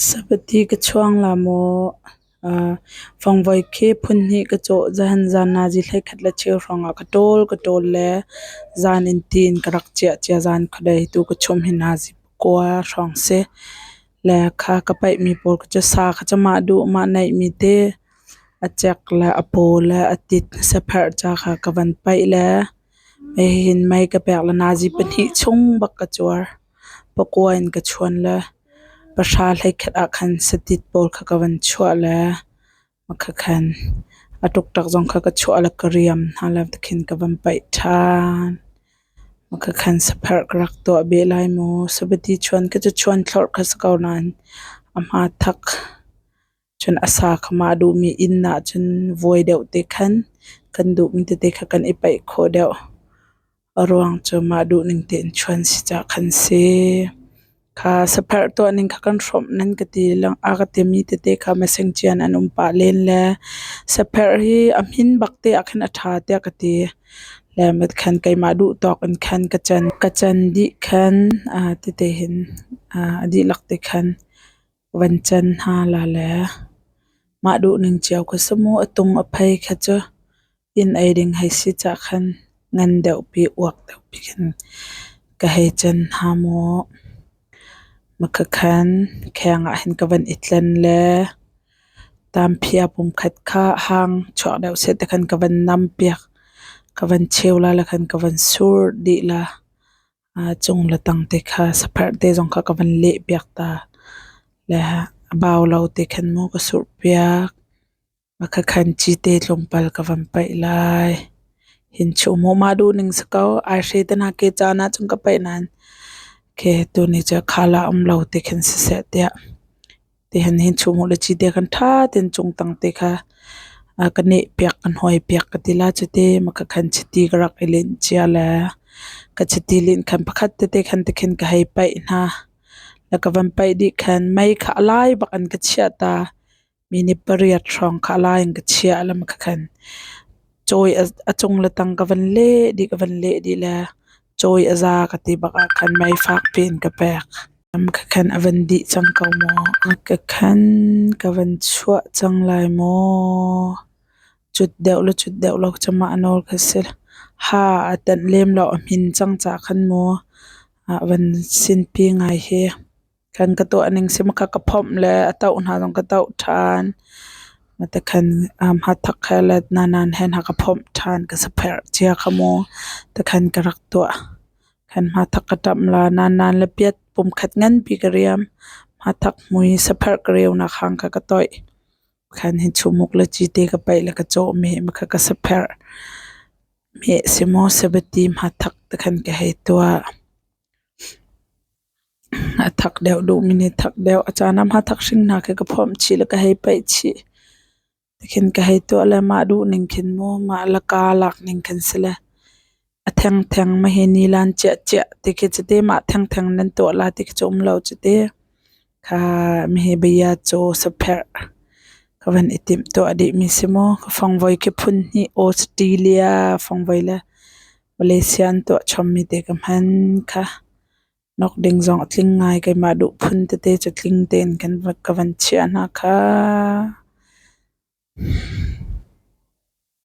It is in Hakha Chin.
Sapati ka chuang la maw? Fangvoi khi phunhnih ka cawh. Zahan zan nazi 11 le cheu hrawng ah ka ṭawl ka ṭawl le zan in ti in ka rak ciah cia. Zan khuadei tu ka chum hi nazi 9 hrawng si. Le kha ka paihmi pawl kha cu sa kha cu mah duh mah neihmi te a cek le a paw le a tit sapherh ca kha ka van paih le hihin mei ka pek le nazi 2 chung bak ka cuar. 9 in ka chuan le 10 11 ah khan satit pawl kha ka van chuah le makha khan a ṭukṭak zong kha ka chuah le ka riam hna le tikhin ka van paih ṭhan. Makha khan sapherh ka rak tuah beh lai mu. Sapati chuan kha cu chuan thlorh kha si ko nain a hma thak. Cun a sa kha mah duhmi inn ah cun vuai deuh te khan kan duhmi tete kha kan i paih khawh deuh. A ruang cu mah duhning tein chuan si caah khan si. Kha sapherh tuah ning kha kan hrawmh nan ka ti a ka timi tete kha mesengcian an um pah len le sapherh hi a hmin bak te ah khin a ṭha tiah ka ti. Le mit khan keimah duh tawk in khan ka can. Ka can dih khan tete hin a dihlak te khan van can hna la le mah duhning cio kha si mu. A tung a phei kha cu inn ei ding hei si cah khan ngan deuhpi uak deuhpi khin ka hei can hna mu. Makha khan kheng ah hin ka van i tlen le tamphia pumkhat kha hang chuak deuh seh ti khan ka van nam piak. Ka van cheu la le khan ka van sur dih la. Cung le tang te kha sapherh te zong kha ka van leh piak ta. Le a bau lo te khan mu ka surh piak. Makha khan cite tlawmpal ka van paih lai. Hin chu mu mah duh ning si ko. Aihre te hna ke caan ahcun ka paih nain ke tuni cu khala um lo te khin siseh tiah tihin hin chu mu le cite kan ṭha tein cung tang te kha ka neh piak kan huai piak ka ti la cuti makha khan chiti ka rak i linh cia le ka chiti linh khan pakhat tete khan tikhin ka hei paih hna. Le ka van paih dih khan mei kha a lai bak in ka chiah ta. Mi nih 8 hrawng kha a lai in ka chiah le makha khan cawi a cung le tang ka van leh dih ka van leh dih le cawi a za ka ti bak ah khan mei fak piin ka pek. Makha khan a van dih cang ko maw? Ka khan ka van chuah cang lai maw? Cut deuh le cut deuh lo cu mah nawl kha si. Ha a tenh lem lo a hmin cang caah khan mu a van sinpi ngai hi. Kan ka tuah ning si makha ka phomh le a toh hna zong ka toh ṭhan. Mate khan hmathak he le nanan he hna ka phomh ṭhan ka sapherh cia kha mu tikhan ka rak tuah. Khan hmathak ka ṭamh la nanan le piat pumkhat nganpi ka riam. Hmathak mui sapherh ka reunak hang kha ka toih. Khan hin chumuk le cite ka paih le ka cawh meh makha ka sapherh. Meh si maw sabati hmathak tikhan ka hei tuah. A thak deuh duhmi nih thak deuh. A caan ah hmathak hring hna khi ka phomh chih le ka hei paih chih. Tikhin ka hei tuah le mah duhning khin mu mah le kaa lak ning khin si le a thengtheng ma hi nilan ciahciah ti khi cite mah thengtheng nan tuah la ti khi cu um lo cite. Kha mihi bia caw sapherh ka van i timh tuah dihmi si mu. Ka fangvoi khi phun hnih Australia fangvoi le Malaysia an tuah chommi te ka hman kha. Nok ding zong a tling ngai. Keimah duh phun tete cu tling tein ka van chiah hna kha.